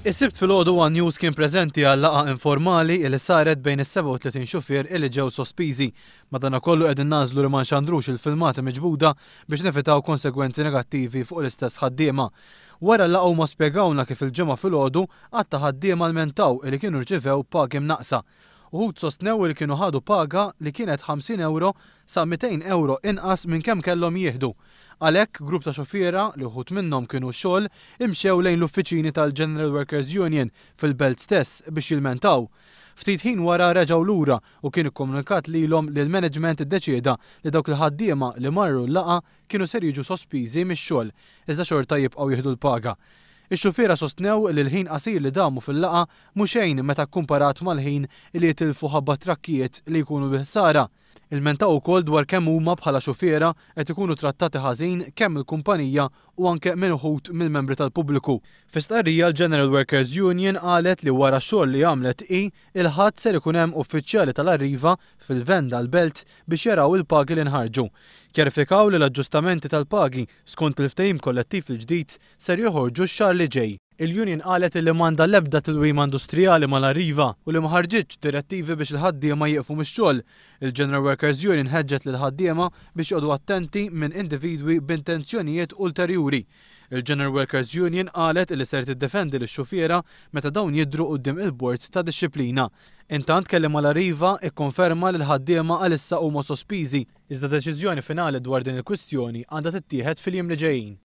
Is-Sibt filgħodu one News kien preżenti għal laqgħa informali li saret bejn is-37 xufier li ġew sospiżi. Madankollu qegħdin nagħżlu li ma nxandrux il-filmati miġbuda biex nevitaw konsegwenzi negattivi fuq l-istess ħaddiema. Wara l-laqgħa huma spjegawlna kif il-Ġimgħa filgħodu għadd ta' ħaddiema lmentaw li kienu rċivew pagi mnaqqsa. Uħud sostnew li kienu ħadu paga li kienet 50 ewro sa 200 ewro inqas minn kemm kellhom jieħdu. Għalhekk, grupp ta' xufiera, li wħud minnhom kienu xogħol, imxew lejn l-uffiċini tal-General Workers Union fil-Belt stess biex jilmentaw. Ftit ħin wara reġgħu lura u kien ikkomunikat lilhom li l-management iddeċieda li dawk il-ħaddiema li marru l-laqgħa kienu ser jiġu sospiżi mix-xogħol, iżda xorta jibqgħu jieħdu l-paga. Ix-xufiera sostnew li l-ħin qasir li damu fil-laqgħa mhu xejn meta kkumparat mal-ħin li jitilfu ħabba trakkijiet li jkunu bi ħsara. Ilmentaw ukoll dwar kemm huma bħala xufiera qed ikunu trattati ħażin kemm mill-kumpanija u anke minn uħud mill-membri tal-pubbliku. Fi stqarrija l-General Workers Union qalet li wara x-xogħol li għamlet hi, il-Ħadd ser ikun hemm uffiċjali tal-Arriva fil-venda l-Belt biex jaraw il-pagi li nħarġu. Kjarifikaw li l-aġġustamenti tal-pagi skont il-ftehim kollettiv il-ġdid ser joħorġu x-xahar li ġej. Il-union qalet li m'għandha l-ebda tilwima industrijali mal-Arriva u li ma ħarġitx direttivi biex il-ħaddiema jieqfu mix-xogħol. Il-General Workers Union ħeġġet lill-ħaddiema biex joqogħdu attenti minn individwi b'intenzjonijiet ulterjuri. Il-General Workers Union qalet li ser tiddefendi lix-xufiera meta dawn jidhru quddiem il-Bord ta' Dixxiplina. Intant kelliem mal-Arriva ikkonferma li l-ħaddiema għalissa huma sospiżi, iżda deċiżjoni finali dwar din il-kwistjoni għandha tittieħed fil-jiem li ġejjin.